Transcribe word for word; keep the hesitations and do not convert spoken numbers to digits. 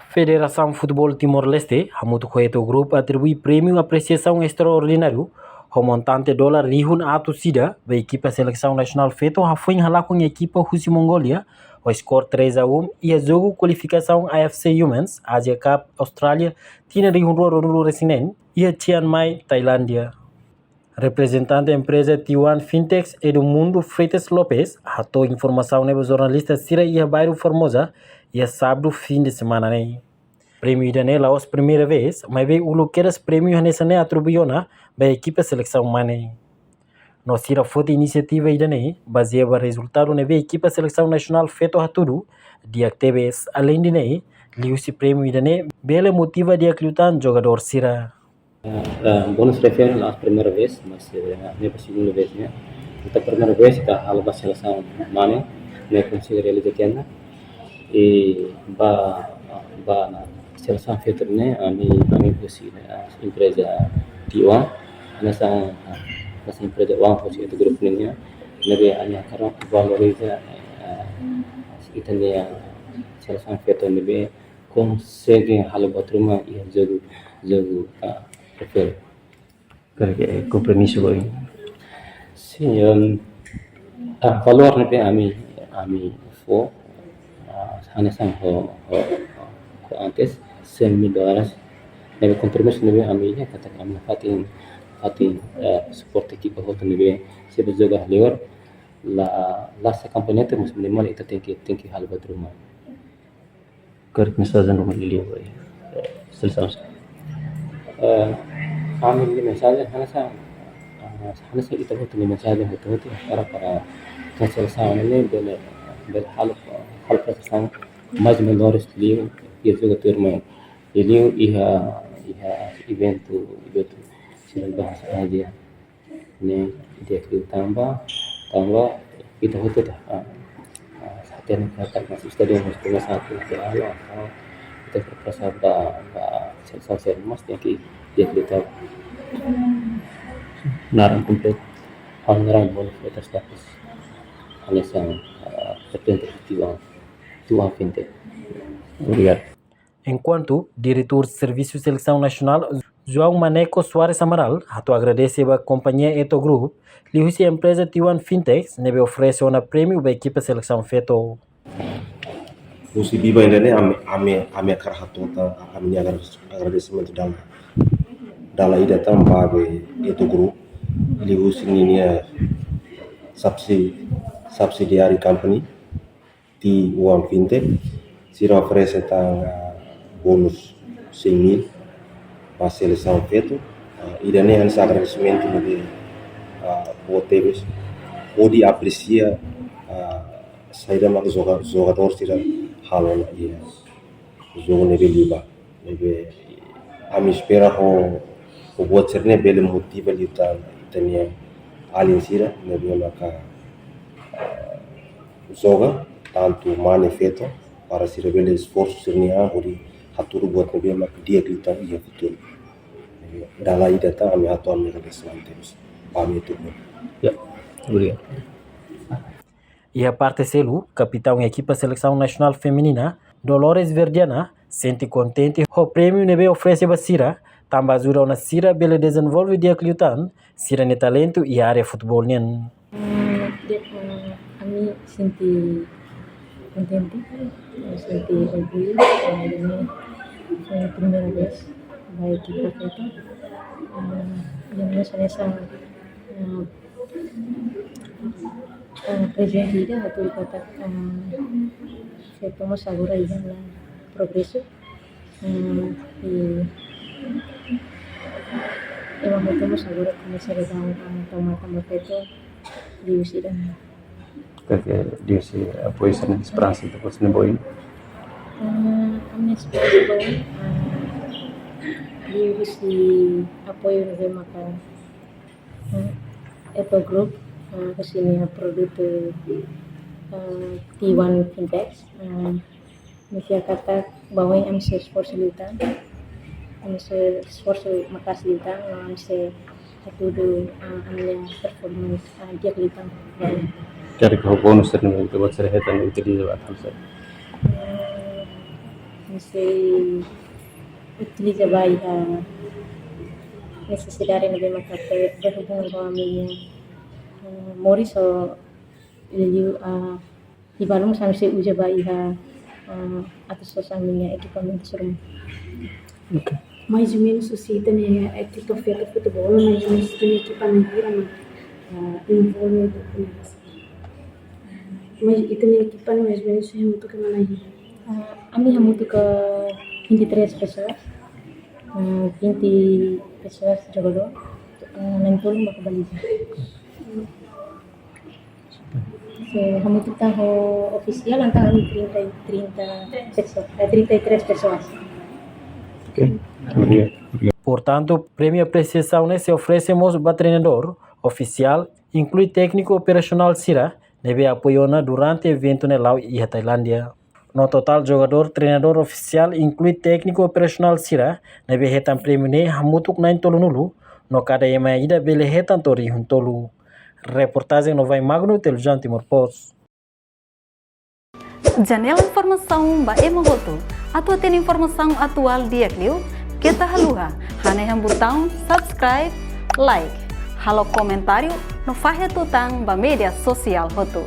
Federasaun Futeból Timor-Leste hamutuk ho Eto Group atribui prémiu apresiasaun estraordináriu ho montante dolar rihun atus ida ba ekipa selesaun nasionál feto hafoin halakon ekipa husi Mongólia ho skor três a um iha jogu kualifikasaun A F C Women's Asia Cup Austrália tinan rihun rua ruanulu resin neen iha Chiang Mai, Tailándia. Reprezentante empreza T one Fintech, Edmundo Freitas Lopes, hato'o informasaun ne'e ba jornalista sira iha bairru Formosa iha sábadu fim de semana ne'e. Prémiu ida-ne'e la'ós primeira vez, maibé uluk kedas prémiu hanesan ne'e atribui ona ba ekipa selesaun mane. No sira foti inisiativa ida-ne'e bazeia ba rezultadu ne'ebé ekipa selesaun nasionál feto hatudu di'ak tebes. Aleinde ne'e, liuhusi prémiu ida-ne'e bele motiva di'ak liután jogadór sira. Eh, bonus refer la'ós primeira vez, mas, eh, ne'e ba segunda vez, ne'e. Entaun primeira vez ita halo ba selesaun mane, ne'e konsege realiza tiha ona. I ba, ba selesaun feto ne'e, ami, ami husi, eh, empreza T one, hanesan, hanesan empreza One husi Eto Group nian, ne'ebé ami hakarak valoriza, eh, ita-nia selesaun feto ne'ebé konsege halo buat ruma iha jogu, jogu, ah, troféu. Karik, eh, kompromisu ba oin? Sin, em, ah, valór ne'ebé ami, ami fó, ah, hanesan ho, ho, ho antes, cem mil dólares. Ne'ebé kompromisu ne'ebé ami iha katak ami fatin, fatin, eh, suporta ekipa hotu ne'ebé se bá joga liur, la, la hanesan kampeonatu, mas minimal ita tenke, tenke halo buat ruma. Karik mensajen ruma liuliu ba, eh, selesaun sira? Eh, ami-nia mensajen hanesan, eh, hanesan ita hotu-nia mensajen hotu-hotu para, para ke selesaun ne'e bele, bele halo, halo prestasaun mais menores liu, iha jogu turma liu iha, iha eventu, eventu sira bahasa Asia. Ne'e di'ak liu tanba, tanba ita hotu ita, ah, ah, hatene katak iha estádiu mós tuma satu ke alo, ah, ita prepara ba, ba selesaun sira mós tenke di'ak liu tanba. Naran kompletu? Ha'u-nia naran Edmundo Freitas Lopes. Hanesan, ah, reprezentante T one, T one Fintech. Obrigadu. Enkuantu, Diretór Servisu Selesaun Nasionál, João Maneco Soares Amaral, hato'o agradese ba kompañia Eto Group, liuhusi empreza T one Fintech, ne'ebé oferese ona prémiu ba ekipa selesaun feto. Husi biban ida-ne'e ami, ami, ami hakarak hato'o tan ami-nia agra-, agradesimentu dala, dala ida tan ba Eto Group, liuhusi ninia subsi-, subsidiary company, T one Fintech, sira oferese tan, ah, bonus cem mil ba selesaun feto. Ah, ida-ne'e hanesan agradesimentu ne'ebé, ah, boot tebes. Hodi apresia, ah, saida mak joga-, jogadór sira halo ona iha jogu ne'ebé liubá. Ne'ebé ami espera ho, ho buat sira-ne'e bele motiva liután ita-nia alin sira ne'ebé maka, eh, joga, tantu mane feto, para sira bele esforsu sira-nia an hodi hatudu buat ne'ebé maka di'ak liután iha futuru. Ne'ebé dala ida tan ami hato'o ami-nia agradesimentu tebes ba ami hotu. Ya, obrigadu. Iha parte seluk, kapitaun ekipa selesaun nasionál feminina, Dolores Verdiana, sente kontente ho prémiu ne'ebé oferese ba sira, tanba ajuda ona sira bele dezenvolve di'ak liután sira-nia talentu iha área futeból nian. Hmm, di'ak, eh, ami sente kontente, eh, sente orgullu, eh, ida-ne'e, eh, primeira vez ba ekipa feto. Eh, ida-ne'e hanesan, eh, eh, prezente ida atu katak, eh, feto mós agora iha ona progresu. Eh, i ema hotu mós agora komesa daudaun, eh, toma, toma feto liuhusi ida-ne'e. Karik liuhusi apoiu sira-nia esperansa ita-boot sira-nia ba oin? Eh, ami-nia esperansa ba oin, eh, liuhusi apoiu ne'ebé maka, eh, Eto Group, eh, husi nia produtu, eh, T one Fintech, eh, ami fiar katak ba oin ami sei esforsu liután, ami sei esforsu maka'as liután, no ami sei hatudu, ah, ami-nia performance, ah, di'ak liután ba oin. Karik ho bonus sira-ne'e ita-boot sira hetan utiliza ba atu saida? Hmm, ami Sei utiliza ba iha nesesidade ne'ebé maka berhubungan ho ami-nia, eh, moris ho liuliu, ah, iha balun ami sei uza ba iha, ah, atu sosa ami-nia ekipamentu sira. Oke. Mais ou menus husi ita-nia ekipa feto futeból, mais ou menus ita-nia ekipa na'in hira mak, ah, envolve iha ne'e. Mais ita-nia ekipa ne'e mais ou menus hamutuk iha mana hira? Ah, ami hamutuk vinte e três pessoas. Ah, vinte pessoas jogadór. Ah, na'in-tolu mak baliza. Se hamutuk ho ofisiál, entaun ami trinta, trinta pessoas, eh, trinta e três pessoas. Oke. Obrigadu. Portantu, prémiu apresiasaun ne'e sei oferese mós ba treinadór, ofisiál, inklui tékniku operasionál sira ne'ebé apoiu ona durante eventu ne'e la'o iha Tailándia. No totál jogadór, treinadór, ofisiál, inklui tékniku operasionál sira ne'ebé hetan prémiu ne'e hamutuk na'in-tolunulu, no kada ema ida bele hetan to'o rihun tolu. Reportajen Novai Magno, Televizaun Timor Post. Janela informasaun ba ema hotu. Atu hatene informasaun atuál di'ak liu, keta haluha hanehan butaun subscribe, like, halo komentáriu no fahe tutan ba média sosiál hotu.